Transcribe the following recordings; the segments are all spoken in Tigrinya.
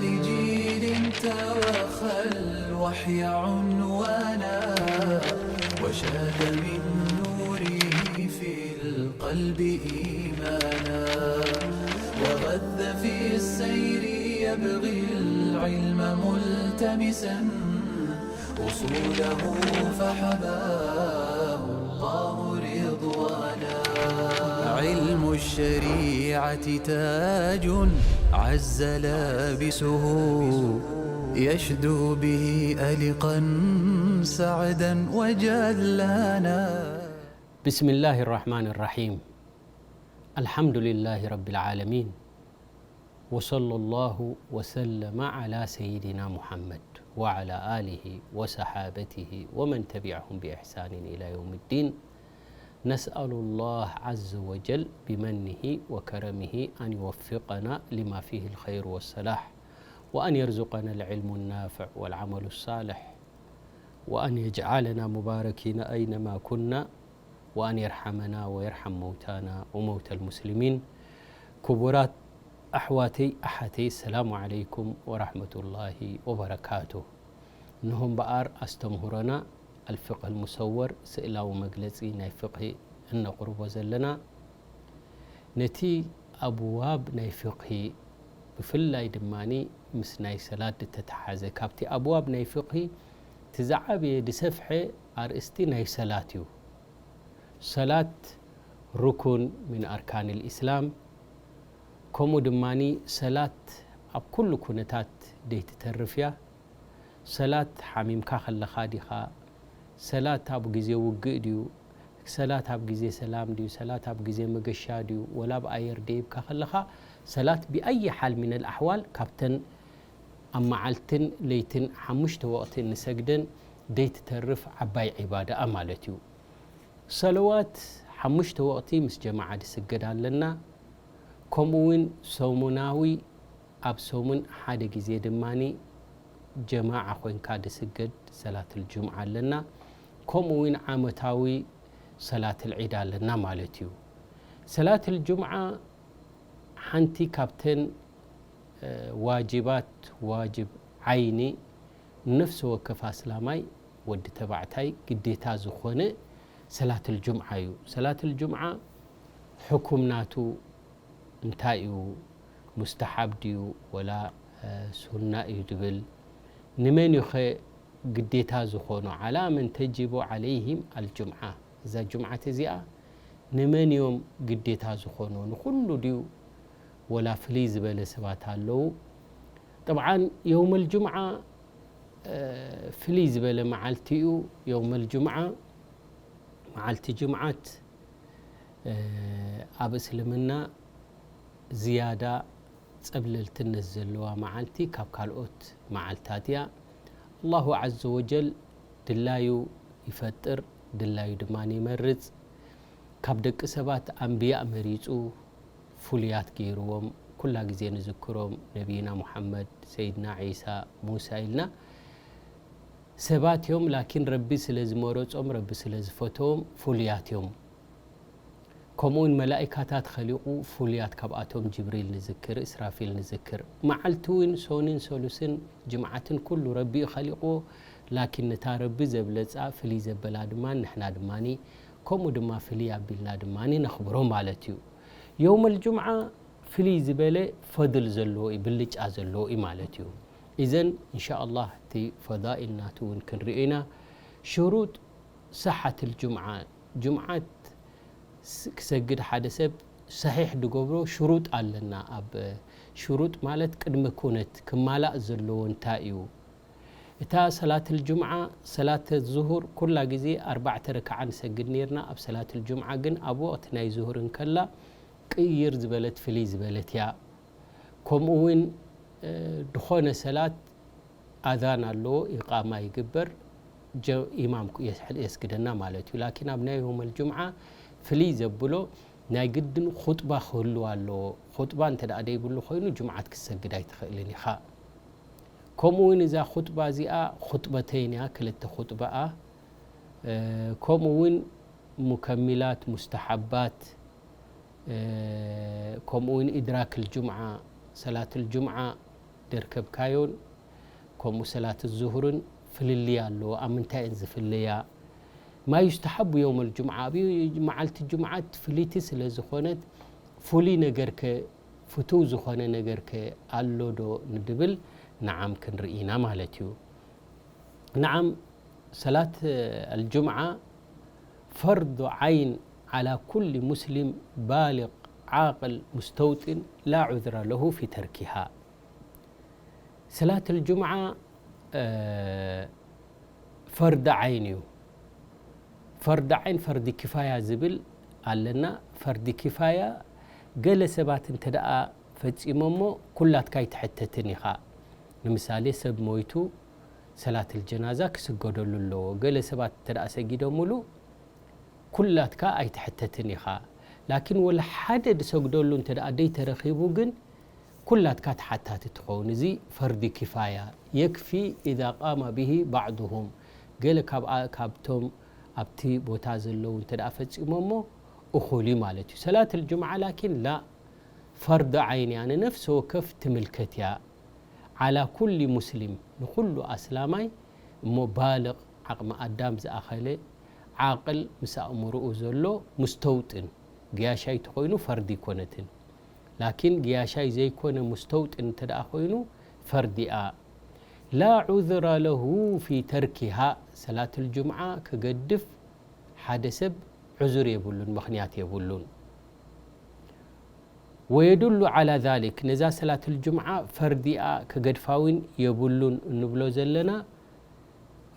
جيل توخى الوحي عنوانا، وشاد من نوره في القلب إيمانا، وغذ في السير يبغي العلم ملتمسا، أصوله فحباه الله رضوانا. علم الشريعة تاج عز لابسه، يشدو به ألقا سعدا وجلانا. بسم الله الرحمن الرحيم. الحمد لله رب العالمين. وصلى الله وسلم على سيدنا محمد وعلى آله وصحابته ومن تبعهم بإحسان إلى يوم الدين. نسأل الله عز وجل بمنه وكرمه أن يوفقنا لما فيه الخير والصلاح، وأن يرزقنا العلم النافع والعمل الصالح، وأن يجعلنا مباركين أينما كنا، وأن يرحمنا ويرحم موتانا وموتى المسلمين. ክቡራት ኣሕዋተይ ኣሓተይ፣ ሰላሙ ዓለይኩም ወራሕመቱላሂ ወበረካቱ። እንሆ እምበኣር ኣስተምህሮና ኣልፍቅህ ልሙሰወር፣ ስእላዊ መግለጺ ናይ ፍቅሂ እነቕርቦ ዘለና። ነቲ ኣብዋብ ናይ ፍቅሂ፣ ብፍላይ ድማ ምስ ናይ ሰላት ዝተተሓዘ፣ ካብቲ ኣብዋብ ናይ ፍቅሂ እቲ ዝዓበየ ዝሰፍሐ ኣርእስቲ ናይ ሰላት እዩ። ሰላት ሩኩን ምን ኣርካን ልእስላም፣ ከምኡ ድማ ሰላት ኣብ ኩሉ ኩነታት ዘይትተርፍ እያ። ሰላት ሓሚምካ ከለኻ ዲኻ? ሰላት ኣብ ግዜ ውግእ ድዩ? ሰላት ኣብ ግዜ ሰላም ድዩ? ሰላት ኣብ ግዜ መገሻ ድዩ? ወላ ኣብ ኣየር ደይብካ ከለኻ፣ ሰላት ብኣይ ሓል ሚነል ኣሕዋል ካብተን ኣብ መዓልትን ለይትን ሓሙሽተ ወቕቲ እንሰግደን ዘይትተርፍ ዓባይ ዒባዳኣ ማለት እዩ። ሰለዋት ሓሙሽተ ወቕቲ ምስ ጀማዓ ድስገድ ኣለና። ከምኡ እውን ሰሙናዊ ኣብ ሰሙን ሓደ ግዜ ድማ ጀማዓ ኮይንካ ድስገድ ሰላትል ጁምዓ ኣለና። ከምኡ እውን ዓመታዊ ሰላትል ዒድ ኣለና ማለት እዩ። ሰላትል ጁምዓ ሓንቲ ካብተን ዋጅባት፣ ዋጅብ ዓይኒ፣ ንነፍሲ ወከፍ ኣስላማይ ወዲ ተባዕታይ ግዴታ ዝኾነ ሰላትል ጁምዓ እዩ። ሰላትል ጁምዓ ሕኩም ናቱ እንታይ እዩ? ሙስተሓብ ድዩ ወላ ሱና እዩ ድብል? ንመን እዩ ኸ ግዴታ ዝኾኖ? ዓላ መን ተጅቡ ዓለይሂም ኣልጁምዓ። እዛ ጁምዓት እዚኣ ንመን እዮም ግዴታ ዝኾኖ? ንኹሉ ድዩ ወላ ፍልይ ዝበለ ሰባት ኣለዉ? ጠብዓን የውመል ጁምዓ ፍልይ ዝበለ መዓልቲ እዩ። የውመል ጁምዓ፣ መዓልቲ ጁምዓት፣ ኣብ እስልምና ዝያዳ ጸብለልትነት ዘለዋ መዓልቲ ካብ ካልኦት መዓልታት እያ። ኣላሁ ዓዘ ወጀል ድላዩ ይፈጥር፣ ድላዩ ድማ ይመርጽ። ካብ ደቂ ሰባት ኣንብያእ መሪጹ ፍሉያት ገይርዎም። ኩላ ግዜ ንዝክሮም ነቢይና ሙሓመድ፣ ሰይድና ዒሳ፣ ሙሳ ኢልና ሰባት እዮም። ላኪን ረቢ ስለ ዝመረጾም፣ ረቢ ስለ ዝፈተዎም ፍሉያት እዮም። ከምኡውን መላኢካታት ኸሊቑ ፍሉያት፣ ካብኣቶም ጅብሪል ንዝክር፣ እስራፊል ንዝክር። መዓልቲ እውን ሶንን ሰሉስን ጅምዓትን ኩሉ ረቢ እዩ ኸሊቑዎ። ላኪን ነታ ረቢ ዘብለጻ ፍልይ ዘበላ ድማ ንሕና ድማ ከምኡ ድማ ፍልይ ኣቢልና ድማ ነኽብሮ ማለት እዩ። የውመል ጁምዓ ፍልይ ዝበለ ፈድል ዘለዎ እዩ፣ ብልጫ ዘለዎ እዩ ማለት እዩ። ኢዘን እንሻ ኣላህ እቲ ፈዳኢል ናቱ እውን ክንሪኦ ኢና። ሽሩጥ ሰሓትል ጁምዓ፣ ጁምዓት ስ-፣ ክሰግድ ሓደ ሰብ ሰሒሕ ድገብሮ ሽሩጥ ኣለና። ኣብ ሽሩጥ ማለት ቅድመ ኩነት ክማላእ ዘለዎ እንታይ እዩ? እታ ሰላትል ጁምዓ፣ ሰላተ ዙሁር ኩላ ግዜ ኣርባዕተ ረክዓ ንሰግድ ነይርና። ኣብ ሰላትል ጁምዓ ግን ኣብ ወቕቲ ናይ ዙሁር እንከላ ቅይር ዝበለት፣ ፍልይ ዝበለት እያ። ከምኡ እውን፣ እ፣ ድኾነ ሰላት ኣዛን ኣለዎ፣ ኢቃማ ይግበር፣ ጀ-፣ ኢማም የስግደና ማለት እዩ። ላኪን ኣብ ናይ የውመል ጁምዓ ፍልይ ዘብሎ ናይ ግድን ኹጥባ ክህሉ ኣለዎ። ኹጥባ እንተ ደኣ ደይብሉ ኮይኑ ጁምዓት ክትሰግድ ኣይትኽእልን ኢኻ። ከምኡ እውን እዛ ኹጥባ እዚኣ ኹጥበተይን እያ፣ ክልተ ኹጥባኣ። እ፣ ከምኡ እውን ሙከሚላት፣ ሙስተሓባት፣ እ፣ ከምኡ እውን ኢድራክል ጁምዓ፣ ሰላትል ጁምዓ ደርከብካዮን ከምኡ ሰላት ዙሁርን ፍልልይ ኣለዎ። ኣብ ምንታይ እየን ዝፍለያ? ማ ዩስተሓቡ የውመል ጁምዓ፣ ኣብ መዓልቲ ጁምዓት ፍልይቲ ስለ ዝኾነት፣ ፍሉይ ነገርከ፣ ፍቱው ዝኾነ ነገርከ ኣሎ ዶ ንድብል፣ ነዓም ክንርኢ ኢና ማለት እዩ። ነዓም፣ ሰላት ኣልጁምዓ ፈርዱ ዓይን ዓላ ኩሊ ሙስሊም ባሊቕ ዓቅል ሙስተውጢን ላ ዑዝረ ለሁ ፊ ተርኪሃ። ሰላት ኣልጁምዓ ፈርድ ዓይን እዩ። ፈርድ ዓይን፣ ፈርድ ኪፋያ ዝብል ኣለና። ፈርድ ኪፋያ ገለ ሰባት እንተ ደኣ ፈጺሞሞ ኩላትካ ኣይትሕተትን ኢኻ። ንምሳሌ፣ ሰብ ሞይቱ ሰላት ኣልጀናዛ ክስገደሉ ኣለዎ። ገለ ሰባት እንተ ደኣ ሰጊዶምሉ ኩላትካ ኣይትሕተትን ኢኻ። ላኪን ወላ ሓደ ዝሰግደሉ እንተ ደኣ ደይተረኺቡ ግን ኩላትካ ተሓታቲ ትኸውን። እዚ ፈርዲ ኪፋያ፣ የክፊ ኢዛ ቃመ ብሂ ባዕዱሁም፣ ገለ ካብ፣ ካብቶም ኣብቲ ቦታ ዘለዉ እንተ ደኣ ፈጺሞሞ እኹል እዩ ማለት እዩ። ሰላት ኣልጁምዓ ላኪን ላ፣ ፈርዲ ዓይን እያ፣ ንነፍሲ ወከፍ ትምልከት እያ። ዓላ ኩሊ ሙስሊም፣ ንኹሉ ኣስላማይ እሞ ባልቕ፣ ዓቕሚ ኣዳም ዝኣኸለ፣ ዓቕል ምስ ኣእምሮኡ ዘሎ፣ ሙስተውጥን፣ ግያሻይ ተኾይኑ ፈርዲ ኣይኮነትን። ላኪን ግያሻይ ዘይኮነ ሙስተውጥን እንተ ደኣ ኮይኑ ፈርዲኣ። ላ ዑዝረ ለሁ ፊ ተርኪሃ፣ ሰላቱል ጁምዓ ክገድፍ ሓደ ሰብ ዑዙር የብሉን፣ ምኽንያት የብሉን። ወየዱሉ ዓላ ዛሊክ፣ ነዛ ሰላቱል ጁምዓ ፈርዲኣ ክገድፋ እውን የብሉን እንብሎ ዘለና፣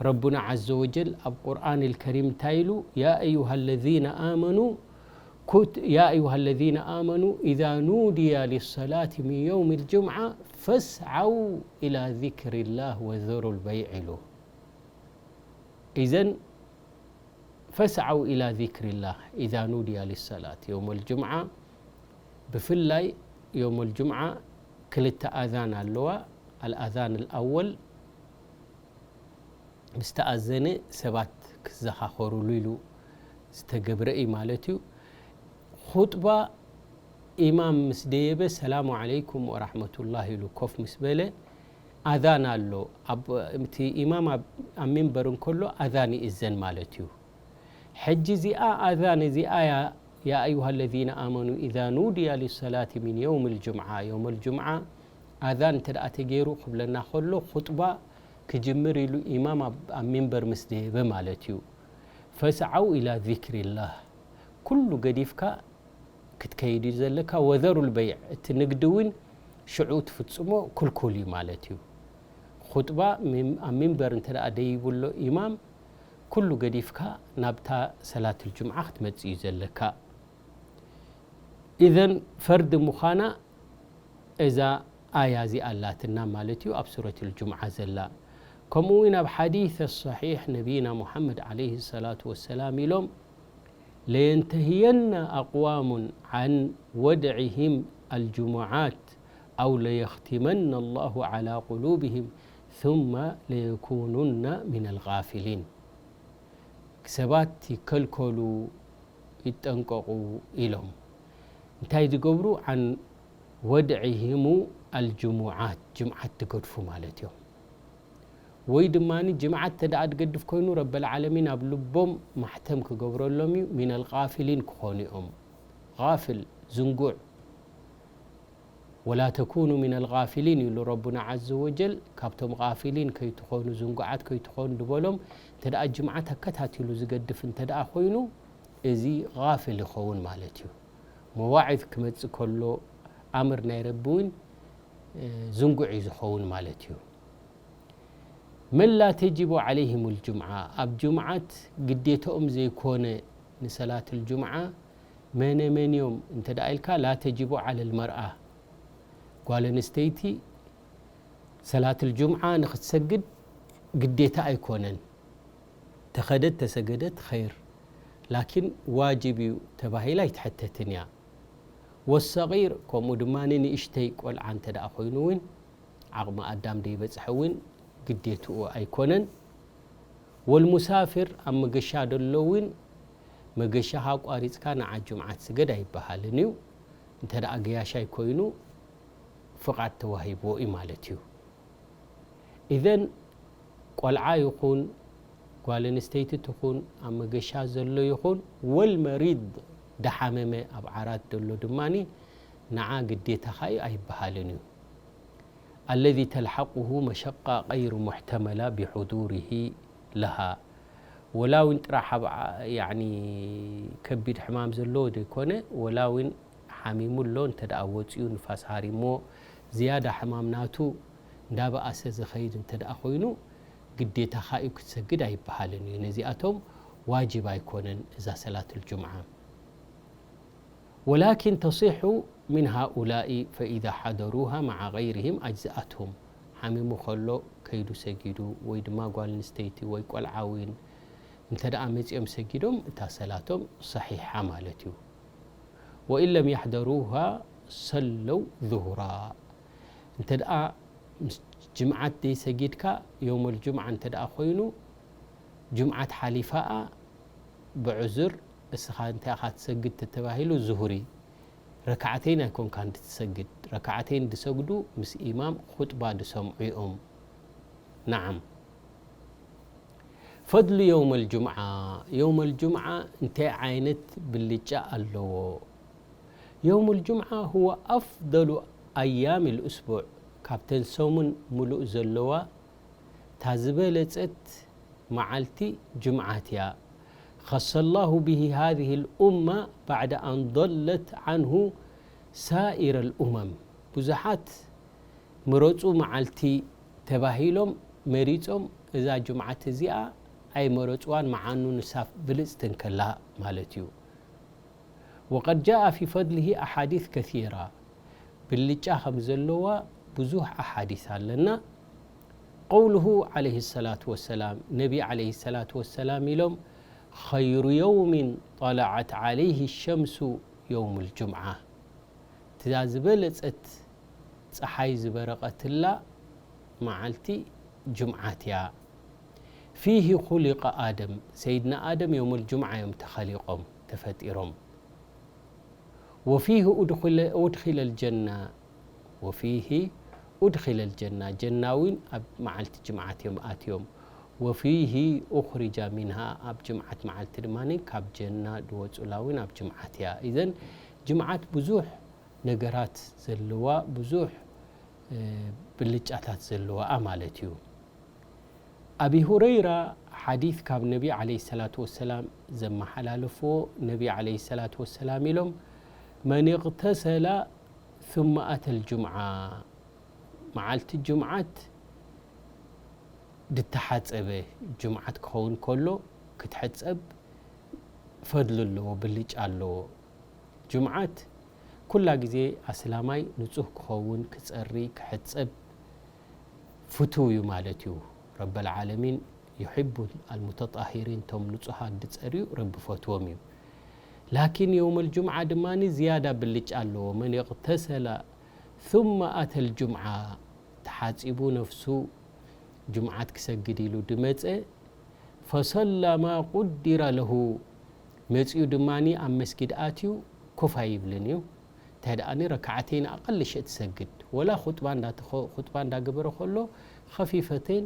ረቡና ዓዘ ወጀል ኣብ ቁርኣን ልከሪም እንታይ ኢሉ? ያ ኣዩሃ ለዚነ ኣመኑ ኩት-፣ ያ ኣዩሃ ለዚነ ኣመኑ ኢዛ ኑድያ ሊሰላት ሚን የውም ልጅምዓ ፈስዓው ኢላ ዚክሪላህ ወዘሩ ልበይዕ ኢሉ። ኢዘን ፈስዓው ኢላ ዚክሪላህ ኢዛ ኑድያ ሊሰላት የውም ልጅምዓ። ብፍላይ የውም ልጅምዓ ክልተ ኣዛን ኣለዋ። ኣልኣዛን ልኣወል ምስ ተኣዘነ ሰባት ክዘኻኸሩሉ ኢሉ ዝተገብረ እዩ ማለት እዩ። ኹጥባ ኢማም ምስ ደየበ፣ ሰላሙ ዓለይኩም ወራሕመቱላህ ኢሉ ኮፍ ምስ በለ፣ ኣዛን ኣሎ። ኣብ፣ እቲ ኢማም ኣብ፣ ኣብ ሚንበር እንከሎ ኣዛን ይእዘን ማለት እዩ። ሕጂ እዚኣ ኣዛን እዚኣ እያ፣ ያ ኣዩሃ ለዚነ ኣመኑ ኢዛ ኑድያ ሊሰላቲ ሚን የውም ልጅምዓ፣ የውም ልጅምዓ ኣዛን እንተ ደኣ ተገይሩ ክብለና ከሎ፣ ኹጥባ ክጅምር ኢሉ ኢማም ኣብ፣ ኣብ ሚንበር ምስ ደየበ ማለት እዩ። ፈስዓው ኢላ ዚክሪላህ፣ ኩሉ ገዲፍካ ክትከይድ እዩ ዘለካ። ወዘሩ ልበይዕ፣ እቲ ንግዲ እውን ሽዑ ትፍጽሞ ክልኩል እዩ ማለት እዩ። ኹጥባ ሚም-፣ ኣብ ሚንበር እንተ ደኣ ደይብሎ ኢማም፣ ኩሉ ገዲፍካ ናብታ ሰላቱል ጁምዓ ክትመጽእ እዩ ዘለካ። ኢዘን ፈርዲ ምዃና እዛ ኣያ እዚኣ ኣላትና ማለት እዩ፣ ኣብ ሱረቱል ጁምዓ ዘላ። ከምኡ እውን ኣብ ሓዲስ ሰሒሕ ነቢይና ሙሓመድ ዓለይሂ ሰላቱ ወሰላም ኢሎም፣ ለየንተህየነ ኣቅዋሙን ዓን ወድዕሂም ኣልጅሙዓት ኣው ለየኽቲመነ ኣላሁ ዓላ ቁሉብሂም ثመ ለየኩኑነ ሚነል ጋፊሊን። ሰባት ይከልከሉ፣ ይጠንቀቑ ኢሎም። እንታይ ዝገብሩ? ዓን ወድዕሂሙ ኣልጅሙዓት፣ ጅምዓት ትገድፉ ማለት እዮም። ወይ ድማ ጅምዓት እንተ ደኣ ትገድፍ ኮይኑ፣ ረበል ዓለሚን ኣብ ልቦም ማሕተም ክገብረሎም እዩ፣ ሚነል ጋፊሊን ክኾኑ እዮም። ጋፍል፣ ዝንጉዕ። ወላ ተኩኑ ሚነል ጋፊሊን ኢሉ ረቡና ዓዘ ወጀል፣ ካብቶም ጋፊሊን ከይትኾኑ፣ ዝንጉዓት ከይትኾኑ ዝበሎም። እንተ ደኣ ጅምዓት ኣከታቲሉ ዝገድፍ እንተ ደኣ ኮይኑ፣ እዚ ጋፍል ይኸውን ማለት እዩ። መዋዒዝ ክመጽእ ከሎ፣ ኣምር ናይ ረቢ እውን፣ እ፣ ዝንጉዕ እዩ ዝኸውን ማለት እዩ። መን ላ ተጅቡ ዓለይሂም ልጅምዓ፣ ኣብ ጅምዓት ግዴታኦም ዘይኮነ ንሰላት ልጅምዓ መነ መን እዮም እንተ ደኣ ኢልካ፣ ላ ተጅቡ ዓለ ልመርኣ፣ ጓል ኣንስተይቲ ሰላት ልጅምዓ ንኽትሰግድ ግዴታ ኣይኮነን። ተኸደት ተሰገደት ኸይር፣ ላኪን ዋጅብ እዩ ተባሂላ ኣይትሕተትን እያ። ወሰጊር፣ ከምኡ ድማ ንእሽተይ ቆልዓ እንተ ደኣ ኮይኑ እውን፣ ዓቕሚ ኣዳም ደይበጽሐ እውን ግዴትኡ ኣይኮነን። ወልሙሳፊር፣ ኣብ መገሻ ደሎ እውን መገሻኻ ኣቋሪጽካ ንዓ ጅምዓት ስገድ ኣይበሃልን እዩ። እንተ ደኣ ገያሻይ ኮይኑ፣ ፍቓድ ተዋሂብዎ እዩ ማለት እዩ። ኢዘን ቆልዓ ይኹን ጓል ኣንስተይቲ ትኹን ኣብ መገሻ ዘሎ ይኹን ወልመሪድ ደሓመመ ኣብ ዓራት ዘሎ ድማ ንዓ ግዴታኻ እዩ ኣይበሃልን እዩ። الذي تلحقه مشقة غير محتملة بحضوره لها ወላ እውን ጥራሕ ኣብ ዓ- ያኒ ከቢድ ሕማም ዘለዎ ዘይኮነ ወላ እውን ሓሚሙ ኣሎ እንተ ደኣ ወፂኡ ንፋስ ሃሪሞ ዝያዳ ሕማም ናቱ እንዳበኣሰ ዝኸይድ እንተ ደኣ ኮይኑ ግዴታኻ እዩ ክትሰግድ ኣይበሃልን እዩ። ነዚኣቶም ዋጅብ ኣይኮነን እዛ ሰላት ልጁምዓ። ولكن تصح من هؤلاء فإذا حضروها مع غيرهم أجزأتهم ሓሚሙ ከሎ ከይዱ ሰጊዱ ወይ ድማ ጓል ኣንስተይቲ ወይ ቆልዓ እውን እንተ ደኣ መፂኦም ሰጊዶም እታ ሰላቶም ሰሒሓ ማለት እዩ። وإن لم يحضروها صلوا ظهرا እንተ ደኣ ምስ ጅምዓት ዘይሰጊድካ የውመል ጁምዓ እንተ ደኣ ኮይኑ ጅምዓት ሓሊፋኣ ብዕዙር እስኻ እንታይ ኢኻ ትሰግድ ተተባሂሉ ዙሁሪ ረካዓተይን ኣይኮንካን ድትሰግድ ረካዓተይን ድሰግዱ ምስ ኢማም ኹጥባ ድሰምዑ እዮም። ነዓም ፈድሉ የውመል ጁምዓ የውመል ጁምዓ እንታይ ዓይነት ብልጫ ኣለዎ? የውመል ጁምዓ هو أفضل أيام الأسبوع ካብተን ሰሙን ሙሉእ ዘለዋ እታ ዝበለጸት መዓልቲ ጅምዓት እያ። خص الله به هذه الأمة بعد أن ضلت عنه سائر الأمم ብዙሓት ምረፁ መዓልቲ ተባሂሎም መሪፆም እዛ ጅምዓት እዚኣ ኣይመረፅዋን መዓኑ ንሳ ብልፅቲ እንከላ ማለት እዩ። وقد جاء في فضله أحاديث كثيرة ብልጫ ከም ዘለዋ ብዙሕ ኣሓዲስ ኣለና። قوله عليه الصلاة والسلام ነቢ عليه الصلاة والسلام ኢሎም خير يوم طلعت عليه الشمس يوم الجمعة እታ ዝበለጸት ጸሓይ ዝበረቐትላ መዓልቲ ጅምዓት እያ። فيه خلق آدم ሰይድና ኣደም የውመል ጁምዓ እዮም ተኸሊቖም ተፈጢሮም። وفيه أدخل أدخل الجنة وفيه أدخل الجنة ጀና እውን ኣብ መዓልቲ ጅምዓት እዮም ኣትዮም። وفيه أخرج منها ኣብ ጅምዓት መዓልቲ ድማ ካብ ጀና ድወፁላ እውን ኣብ ጅምዓት እያ። ኢዘን ጅምዓት ብዙሕ ነገራት ዘለዋ ብዙሕ ብልጫታት ዘለዋኣ ማለት እዩ። ኣቢ ሁረይራ ሓዲት ካብ ነቢ ዓለይሂ ሰላቱ ወሰላም ዘመሓላለፍዎ ነቢ ዓለይሂ ሰላቱ ወሰላም ኢሎም መን እቕተሰላ ثم أتى الجمعة መዓልቲ ጅምዓት ድተሓጸበ ጅምዓት ክኸውን ከሎ ክትሕጸብ ፈድሊ ኣለዎ ብልጫ ኣለዎ። ጅምዓት ኩላ ግዜ ኣስላማይ ንጹህ ክኸውን ክጸሪ ክሕጸብ ፍቱው እዩ ማለት እዩ። ረበል ዓለሚን ዩሒቡ ኣልሙተጣሂሪን ቶም ንጹሃት ድጸርዩ ረቢ ፈትዎም እዩ። ላኪን የውመል ጅምዓ ድማ ዝያዳ ብልጫ ኣለዎ። መን እቕተሰላ ثم أتى الجمعة ተሓጺቡ ነፍሱ ጅምዓት ክሰግድ ኢሉ ድመጸ ፈሰላ ማ ቁዲረ ለሁ መጺኡ ድማ ኣብ መስጊድ ኣትዩ ኮፍ ኣይብልን እዩ። እንታይ ደኣ ረካዓተይን ኣቐል ሸእ ትሰግድ ወላ ኹጥባ እንዳገበረ ከሎ ኸፊፈተይን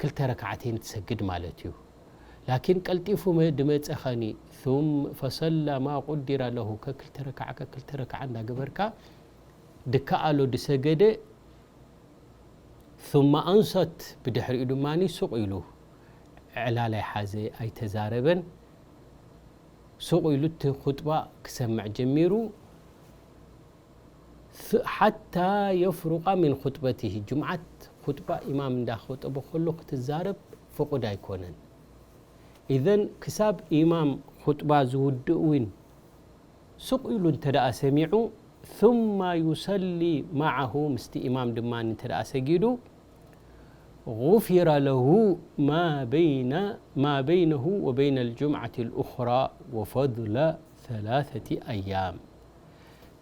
ክልተ ረካዓተይን ትሰግድ ማለት እዩ። ላኪን ቀልጢፉ ድመጸኸኒ ፈሰላ ማ ቁዲረ ለሁ ከክልተ ረካዓ ከክልተ ረካዓ እንዳገበርካ ድከኣሎ ድሰገደ ثم أنصت ብድሕሪኡ ድማ ሱቕ ኢሉ ዕላል ኣይሓዘ ኣይተዛረበን። ሱቕ ኢሉ እቲ ኹጥባ ክሰምዕ ጀሚሩ ሓታ يفرغ من خطبته ጅምዓት ኹጥባ ኢማም እንዳኸጠበ ከሎ ክትዛረብ ፍቑድ ኣይኮነን። ኢዘን ክሳብ ኢማም ኹጥባ ዝውድእ እውን ሱቕ ኢሉ እንተ ደኣ ሰሚዑ ثم يصلي معه ምስቲ ኢማም ድማ እንተ ደኣ ሰጊዱ غفر له ما بين ما بينه وبين الجمعة الأخرى وفضل ثلاثة أيام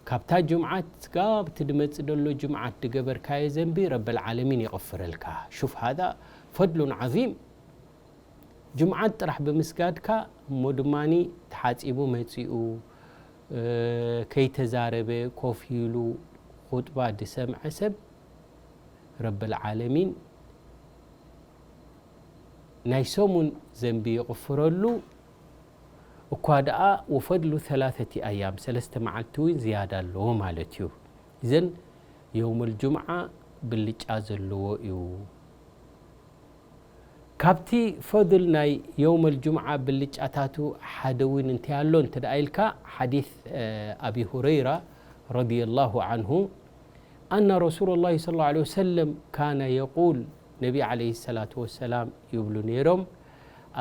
ካብታ ጅምዓት ጋብ እቲ ድመጽእ ደሎ ጅምዓት ድገበርካዮ ዘንቢ ረበል ዓለሚን ይቕፍረልካ። ሹፍ هذا فضل عظيم ጅምዓት ጥራሕ ብምስጋድካ እሞ ድማ ተሓጺቡ መጺኡ ከይተዛረበ ኮፍ ኢሉ ኹጥባ ዝሰምዐ ሰብ ረብል ዓለሚን ናይ ሰሙን ዘንቢ ይቕፍረሉ። እኳ ደኣ ወፈድሉ ثلاثة ኣያም፣ ሰለስተ መዓልቲ እውን ዝያዳ ኣለዎ ማለት እዩ። እዘን የውመል ጁምዓ ብልጫ ዘለዎ እዩ። ካብቲ ፈድል ናይ የውመል ጁምዓ ብልጫታቱ ሓደ እውን እንታይ ኣሎ እንተ ደኣ ኢልካ፣ ሓዲስ፣ እ፣ ኣቢ ሁረይራ ረዲየላሁ ዓንሁ፣ ኣነ ረሱሉላሂ ሰለላሁ ዐለይሂ ወሰለም ካነ የቁል፣ ነቢ ዐለይሂ ሰላቱ ወሰላም ይብሉ ነይሮም፣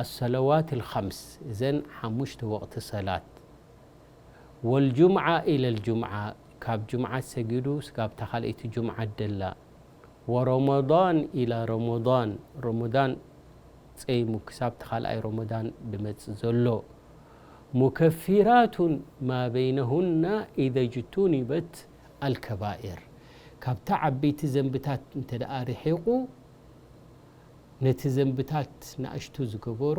ኣሰለዋት ልኸምስ፣ እዘን ሓሙሽተ ወቕቲ ሰላት፣ ወልጁምዓ ኢለ ልጁምዓ፣ ካብ ጁምዓት ሰጊዱ ስጋብታ ካልኣይቲ ጁምዓት ደላ፣ ወረመዳን ኢላ ረመዳን፣ ረመዳን ጸይሙ ክሳብ እቲ ካልኣይ ረመዳን ድመጽእ ዘሎ፣ ሙከፊራቱን ማ በይነሁና ኢዘ ጅቱኒበት ኣልከባኢር፣ ካብታ ዓበይቲ ዘንብታት እንተ ደኣ ርሒቑ፣ ነቲ ዘንብታት ንኣሽቱ ዝገበሮ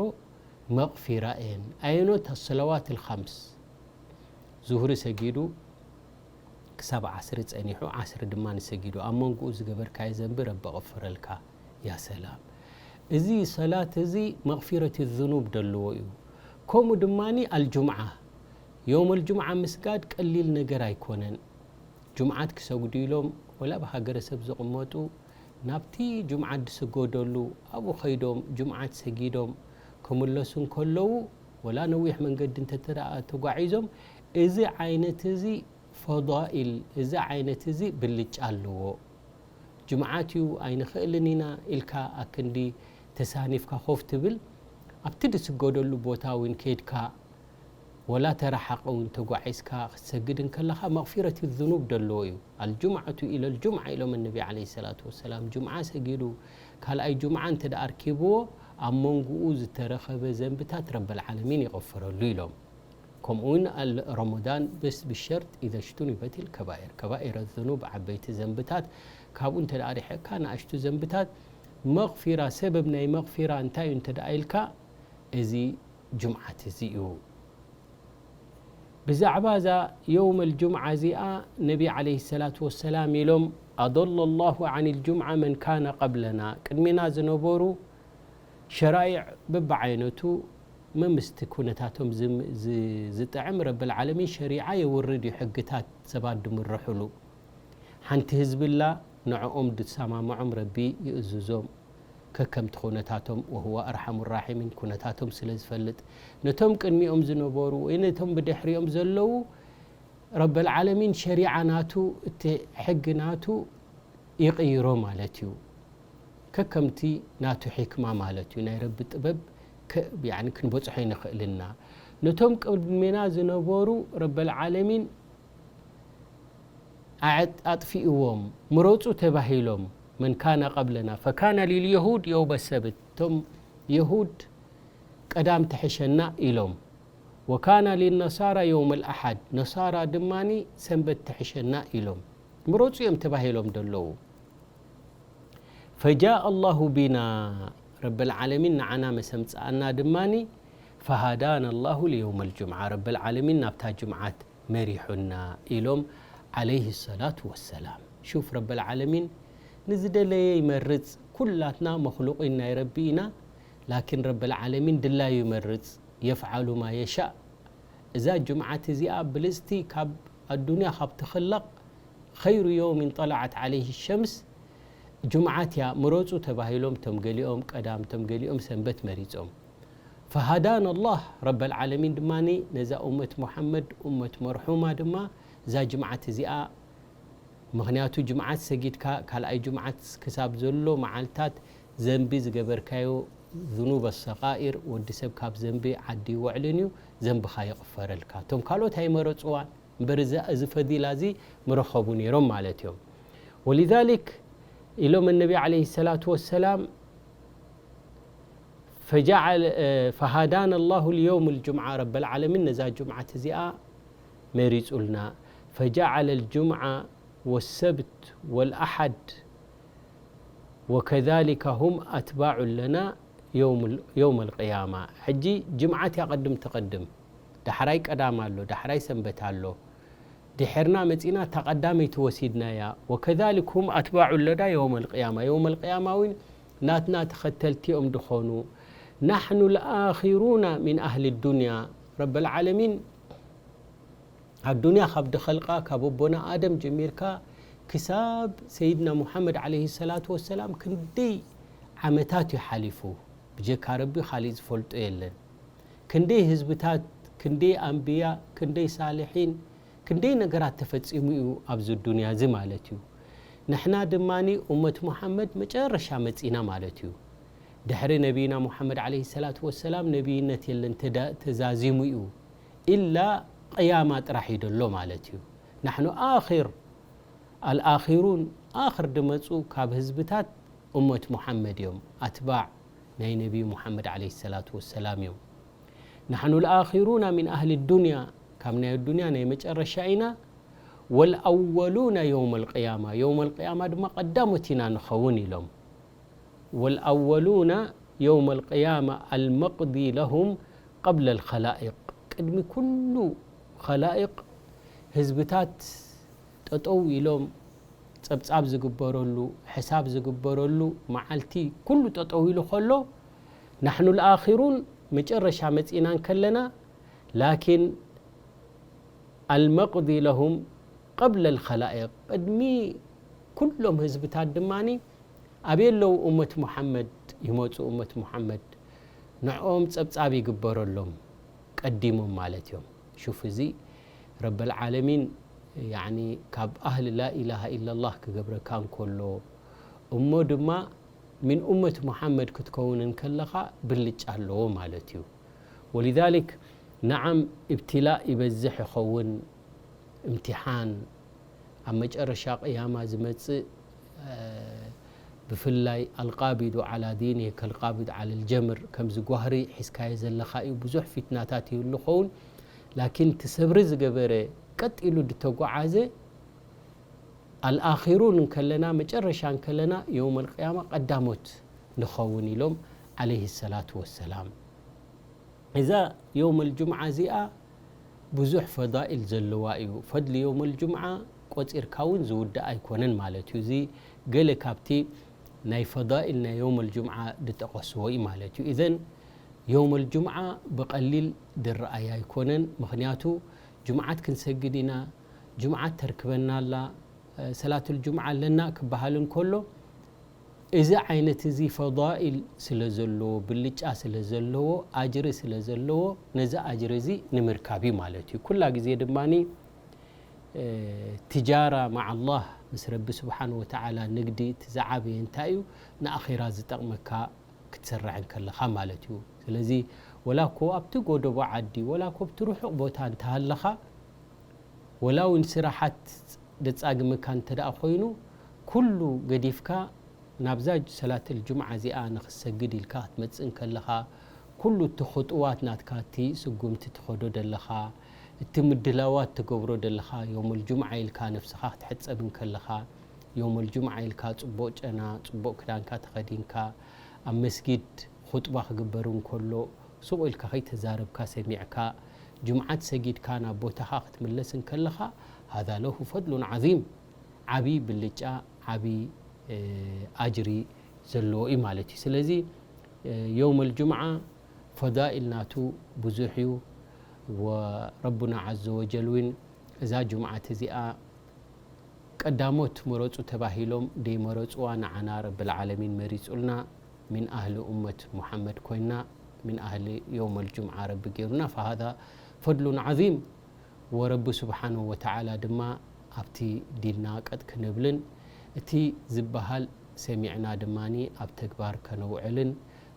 መቕፊራ እየን። ኣየኖት? ኣሰለዋት ልኻምስ። ዙህሪ ሰጊዱ ክሳብ ዓስሪ ጸኒሑ፣ ዓስሪ ድማ ንሰጊዱ፣ ኣብ መንጎኡ ዝገበርካዮ ዘንቢ ረቢ ቐፍረልካ። ያ ሰላም። እዚ ሰላት እዚ መቕፊረት ዝኑብ ደለዎ እዩ። ከምኡ ድማ ኣልጁምዓ፣ የውመል ጁምዓ ምስጋድ ቀሊል ነገር ኣይኮነን። ጁምዓት ክሰግዱ ኢሎም ወላ ብሃገረሰብ ዝቕመጡ ናብቲ ጁምዓት ዝስገደሉ ኣብኡ ኸይዶም ጁምዓት ሰጊዶም ክምለሱ እንከለዉ፣ ወላ ነዊሕ መንገዲ እንተ ተጓዒዞም፣ እዚ ዓይነት እዚ ፈዳኢል፣ እዚ ዓይነት እዚ ብልጫ ኣለዎ። ጁምዓት እዩ ኣይንኽእልን ኢና ኢልካ ኣክንዲ ተሳኒፍካ ኮፍ ትብል፣ ኣብቲ ዝስገደሉ ቦታ እውን ከይድካ ወላ ተረሓቕ እውን ተጓዒዝካ ክትሰግድ እንከለኻ መቕፊረት ዝኑብ ደለዎ እዩ። ኣልጁምዓቱ ኢለ ልጁምዓ ኢሎም ነቢ ዓለይሂ ሰላቱ ወሰላም። ጁምዓ ሰጊዱ ካልኣይ ጁምዓ እንተ ደኣ ኣርኪብዎ ኣብ መንጎኡ ዝተረኸበ ዘንብታት ረበል ዓለሚን ይቐፍረሉ ኢሎም። ከምኡ እውን ኣል-፣ ረመዳን በስ ብሸርጥ ኢዘ ሽቱኒበት ልከባኢር፣ ከባኢረ ዝኑብ ዓበይቲ ዘንብታት ካብኡ እንተ ደኣ ርሒቕካ ንኣሽቱ ዘንብታት መቕፊራ፣ ሰበብ ናይ መቕፊራ እንታይ እዩ እንተ ደኣ ኢልካ እዚ ጁምዓት እዚ እዩ። ብዛዕባ እዛ የውመል ጁምዓ እዚኣ ነቢ ዓለይሂ ሰላቱ ወሰላም ኢሎም፣ ኣضل الله عن الجمعة من كان قبلنا፣ ቅድሜና ዝነበሩ ሸራኢዕ በብዓይነቱ መምስቲ ኩነታቶም ዝም-፣ ዝ-፣ ዝጥዕም ረብል ዓለሚን ሸሪዓ የውርድ እዩ፣ ሕግታት ሰባት ድምርሕሉ። ሓንቲ ህዝቢ ኣላ፣ ንዕኦም ድሰማምዖም ረቢ ይእዝዞም። ከከምቲ ኩነታቶም፣ ወሁወ ኣርሓሙ ራሒሚን፣ ኩነታቶም ስለ ዝፈልጥ፣ ነቶም ቅድሚኦም ዝነበሩ ወይ ነቶም ብድሕሪኦም ዘለዉ፣ ረበል ዓለሚን ሸሪዓ ናቱ፣ እቲ ሕጊ ናቱ ይቕይሮ ማለት እዩ። ከከምቲ ናቱ ሒክማ ማለት እዩ። ናይ ረቢ ጥበብ ከ-፣ ያኒ ክንበጽሖ ይንኽእልና። ነቶም ቅድሜና ዝነበሩ ረበል ዓለሚን ኣዕጥ-፣ ኣጥፊእዎም፣ ምረጹ ተባሂሎም፣ መን ካነ ቀብለና፣ ፈካነ ሊልየሁድ የውመ ሰብት፣ እቶም የሁድ ቀዳም ትሕሸና ኢሎም፣ ወካነ ሊነሳራ የውመ ልኣሓድ፣ ነሳራ ድማኒ ሰንበት ትሕሸና ኢሎም፣ ምረጹ እዮም ተባሂሎም ደለዉ። ፈጃእ ኣላሁ ቢና፣ ረበል ዓለሚን ንዓና መሰምጽኣና ድማኒ፣ ፈሃዳና ኣላሁ ልየውመ ልጁምዓ፣ ረበል ዓለሚን ናብታ ጁምዓት መሪሑና ኢሎም ዓለይሂ ሰላቱ ወሰላም። ሹፍ ረበል ዓለሚን ንዝደለየ ይመርጽ። ኩላትና መኽሉቂን ናይ ረቢ ኢና፣ ላኪን ረበል ዓለሚን ድላዩ ይመርጽ። የፍዓሉ ማ የሻእ። እዛ ጁምዓት እዚኣ ብልጽቲ ካብ ኣዱንያ ካብ ትኽለቕ ኸይሩ የውሚን ጠለዓት ዓለይሂ ሸምስ ጁምዓት እያ። ምረጹ ተባሂሎም እቶም ገሊኦም ቀዳም እቶም ገሊኦም ሰንበት መሪጾም። ፈሃዳና ኣላህ ረበል ዓለሚን ድማ ነዛ ኡመት ሙሓመድ ኡመት መርሑማ ድማ እዛ ጅምዓት እዚኣ ምኽንያቱ ጅምዓት ሰጊድካ ካልኣይ ጅምዓት ክሳብ ዘሎ መዓልታት ዘንቢ ዝገበርካዮ ذنوب الصغائر ወዲ ሰብ ካብ ዘንቢ ዓዲ ይውዕልን እዩ ዘንብኻ ይቕፈረልካ እቶም ካልኦት ኣይመረፅዋን እምበር እዚ ፈዲላ እዚ ምረኸቡ ነይሮም ማለት እዮም ولذلك ኢሎም النبي عليه الصلاة والسلام فجعل فهدانا الله ليوم الجمعة رب العالمين ነዛ ጅምዓት እዚኣ መሪፁልና فجعل الجمعة والسبت والأحد وكذلك هم أتباع لنا يوم القيامة ሕጂ ጅምዓት እያ ቅድም ትቕድም ዳሕራይ ቀዳም ኣሎ ዳሕራይ ሰንበት ኣሎ ድሕርና መጺና እታ ቀዳመይቲ ወሲድናያ። ወከዛሊክ ሁም ኣትባዑ ለዳ የውመል ቅያማ። የውመል ቅያማ እውን ናትና ተኸተልቲ እዮም ድኾኑ። ናሕኑ ልኣኺሩና ሚን ኣህሊ ዱንያ። ረበል ዓለሚን ኣብ ዱንያ ካብ ድኸልቃ፣ ካብ ኣቦና ኣደም ጀሚርካ ክሳብ ሰይድና ሙሓመድ ዓለይሂ ሰላቱ ወሰላም ክንደይ ዓመታት እዩ ሓሊፉ። ብጀካ ረቢ ካሊእ ዝፈልጦ የለን። ክንደይ ህዝብታት፣ ክንደይ ኣንብያ፣ ክንደይ ሳልሒን፣ ክንደይ ነገራት ተፈጺሙ እዩ ኣብዚ ዱንያ እዚ ማለት እዩ። ንሕና ድማ ኡመት ሙሓመድ መጨረሻ መጺና ማለት እዩ። ድሕሪ ነቢይና ሙሓመድ ዓለይሂ ሰላቱ ወሰላም ነቢይነት የለን፣ ተዳ-፣ ተዛዚሙ እዩ። ኢላ ቅያማ ጥራሕ እዩ ደሎ ማለት እዩ። ናሕኑ ኣኺር ኣልኣኺሩን፣ ኣኽር ድመጹ ካብ ህዝብታት ኡመት ሙሓመድ እዮም። ኣትባዕ ናይ ነቢይ ሙሓመድ ዓለይሂ ሰላቱ ወሰላም እዮም። ናሕኑ ልኣኺሩና ሚን ኣህሊ ዱንያ፣ ካብ ናይ ዱንያ ናይ መጨረሻ ኢና። ወልኣወሉና የውመል ቅያማ፣ የውመል ቅያማ ድማ ቀዳሞት ኢና ንኸውን ኢሎም። ወልኣወሉና የውመል ቅያማ ኣልመቕዲ ለሁም ቀብለ ልኸላኢቅ፣ ቅድሚ ኩሉ ኸላኢቅ ህዝብታት ጠጠው ኢሎም ጸብጻብ ዝግበረሉ፣ ሕሳብ ዝግበረሉ መዓልቲ ኩሉ ጠጠው ኢሉ ከሎ፣ ናሕኑ ልኣኺሩን መጨረሻ መጺና እንከለና፣ ላኪን ኣልመቕዲ ለሁም ቀብለ ልኸላኢቅ፣ ቅድሚ ኩሎም ህዝብታት ድማ ኣበይ ኣለዉ? ኡመት ሙሓመድ ይመጹ፣ ኡመት ሙሓመድ ንዕኦም ጸብጻብ ይግበረሎም ቀዲሞም ማለት እዮም። ሹፍ፣ እዚ ረበል ዓለሚን፣ ያዕኒ፣ ካብ ኣህሊ ላኢላሃ ኢላላህ ክገብረካ እንከሎ፣ እሞ ድማ ሚን ኡመት ሙሓመድ ክትከውን እንከለኻ ብልጫ ኣለዎ ማለት እዩ። ወሊዛሊክ፣ ነዓም፣ እብትላእ ይበዝሕ ይኸውን፣ እምትሓን፣ ኣብ መጨረሻ ቅያማ ዝመጽእ፣ እ፣ ብፍላይ ኣልቃቢዱ ዓላ ዲኒሂ ከልቃቢድ ዓለል ጀምር፣ ከምዚ ጓህሪ ሒዝካዮ ዘለኻ እዩ። ብዙሕ ፊትናታት ይህሉ ኸውን፣ ላኪን እቲ ሰብሪ ዝገበረ፣ ቀጥ ኢሉ ድተጓዓዘ፣ ኣልኣኺሩን እንከለና፣ መጨረሻ እንከለና፣ የውመል ቅያማ ቀዳሞት ንኸውን ኢሎም ዓለይሂ ሰላቱ ወሰላም። እዛ የውመል ጁምዓ እዚኣ ብዙሕ ፈዳኢል ዘለዋ እዩ። ፈድሊ የውመል ጁምዓ ቆጺርካ እውን ዝውዳእ ኣይኮነን ማለት እዩ። እዚ ገለ ካብቲ ናይ ፈዳኢል ናይ የውመል ጁምዓ ድጠቐስዎ እዩ ማለት እዩ። ኢዘን የውመል ጁምዓ ብቐሊል ድረኣይ ኣይኮነን። ምኽንያቱ ጁምዓት ክንሰግድ ኢና፣ ጁምዓት ተርክበና ኣላ፣ ሰላቱል ጁምዓ ኣለና ክበሃል እንከሎ፣ እዚ ዓይነት እዚ ፈዳኢል ስለ ዘለዎ፣ ብልጫ ስለ ዘለዎ፣ ኣጅሪ ስለ ዘለዎ፣ ነዚ ኣጅሪ እዚ ንምርካብ እዩ ማለት እዩ። ኩላ ግዜ ድማ፣ እ፣ ትጃራ መዓ ኣላህ፣ ምስ ረቢ ስብሓን ወተዓላ ንግዲ፣ እቲ ዝዓበየ እንታይ እዩ? ንኣኼራ ዝጠቕመካ ክትሰርሕ እንከለኻ ማለት እዩ። ስለዚ ወላ እኮ ኣብቲ ጎደቦ ዓዲ፣ ወላ እኮ ኣብቲ ርሑቕ ቦታ እንተሃለኻ፣ ወላ እውን ስራሓት ደጻግመካ እንተ ደኣ ኮይኑ፣ ኩሉ ገዲፍካ ናብዛ ሰላተል ጁምዓ እዚኣ ንኽሰግድ ኢልካ ክትመጽእ እንከለኻ፣ ኩሉ እቲ ኹጥዋት ናትካ፣ እቲ ስጉምቲ ትኸዶ ደለኻ፣ እቲ ምድላዋት ትገብሮ ደለኻ፣ ዮመል ጁምዓ ኢልካ ነፍስኻ ክትሕጸብ እንከለኻ፣ ዮመል ጁምዓ ኢልካ ጽቡቕ ጨና፣ ጽቡቕ ክዳንካ ተኸዲንካ፣ ኣብ መስጊድ ኹጥባ ክግበር እንከሎ፣ ሱቕ ኢልካ ከይተዛረብካ ሰሚዕካ፣ ጁምዓት ሰጊድካ ናብ ቦታኻ ክትምለስ እንከለኻ፣ ሃዛ ለሁ ፈድሉን ዓዚም፣ ዓቢ ብልጫ፣ ዓቢ፣ እ፣ ኣጅሪ ዘለዎ እዩ ማለት እዩ። ስለዚ፣ እ፣ የውመል ጁምዓ ፈዳኢል ናቱ ብዙሕ እዩ። ወረቡና ዓዘ ወጀል እውን እዛ ጁምዓት እዚኣ ቀዳሞት ምረጹ ተባሂሎም ደይመረጹዋ ንዓና ረብል ዓለሚን መሪጹልና፣ ሚን ኣህሊ ኡመት ሙሓመድ ኮይና፣ ሚን ኣህሊ የውመል ጁምዓ ረቢ ገይሩና። ፈሃዛ ፈድሉን ዓዚም። ወረቢ ስብሓንሁ ወተዓላ ድማ ኣብቲ ዲንና ቀጥ ክንብልን፣ እቲ ዝበሃል ሰሚዕና ድማ ኣብ ተግባር ከነውዕልን፣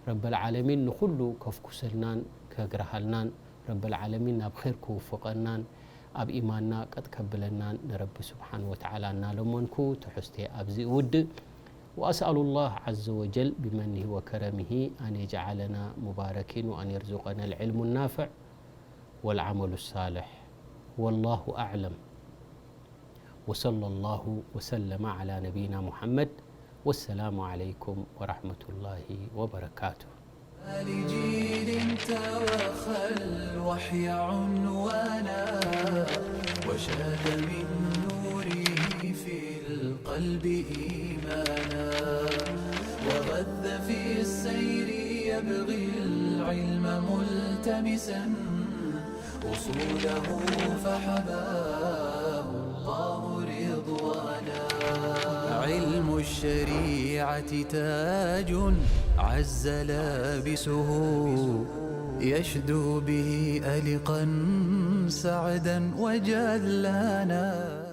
ረበል ዓለሚን ንኹሉ ከፍኩሰልናን ከግራሃልናን፣ ረበል ዓለሚን ናብ ኼር ክውፍቐናን ኣብ ኢማንና ቀጥ ከብለናን ንረቢ ስብሓን ወተዓላ እናለመንኩ ትሕዝተይ ኣብዚ እውድእ። وأسأل الله عز وجل بمنه وكرمه أن يجعلنا مباركين وأن يرزقنا العلم النافع والعمل الصالح. والله أعلم. وصلى الله وسلم على نبينا محمد. والسلام عليكم ورحمة الله وبركاته. لجيل توخى الوحي عنوانا، وشاد من نوره في القلب إيمانا، وغذ في السير يبغي العلم ملتمسا، أصوله فحباه الله رضوانا. علم الشريعة تاج عز لابسه، يشدو به ألقا سعدا وجلانا.